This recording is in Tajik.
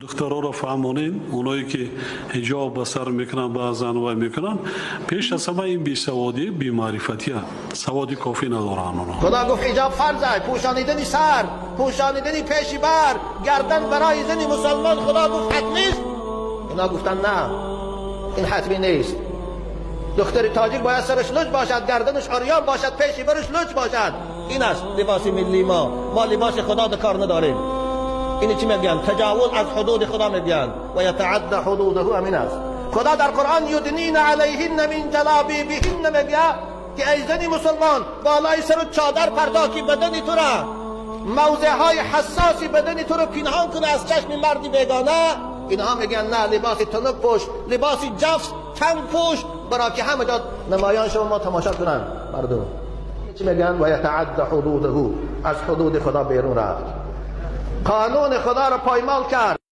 Духтарҳоро фаҳмонем, онҳое ки ҳиҷоб ба сар мекунанд, баъзан вай мекунанд, пеш аз ҳама ин бесаводӣ, бемаърифатӣ, саводи кофӣ надоранд онҳо. Худо гуфт ҳиҷоб фарз аст, пӯшонидани сар, пӯшонидани пеши бар, гардан барои зани мусулмон Худо гуфт ҳатмӣ аст. Инҳо гуфтанд не, ин ҳатмӣ нест. Духтари тоҷик бояд сараш луч бошад, гарданаш урён бошад, пеши бараш луч бошад. Ин аст либоси миллии мо. Мо либоси Худо дар кор надорем. Ин чӣ мегӯянд? Таҷовуз аз ҳудуди Худо мегӯянд. Ва ятаъаддо ҳудудаҳу ҳамин аст. Худо дар Қуръон юднина алайҳинна мин ҷалобибиҳинна мегӯяд ки эй зани мусулмон, болои сарат чодар пардо ки бадани туро, мавзеъҳои ҳассоси бадани туро пинҳон кунад аз чашми марди бегона. Инҳо мегӯянд не, либоси тунук пӯш, либоси ҷафс танг пӯш, барои ки ҳама ҷо намоён шава, мо тамошо кунанд мардум. Чӣ мегӯянд? Ва ятаъаддо ҳудудаҳу, аз ҳудуди Худо берун рафт, қонуни Худоро поймол кард.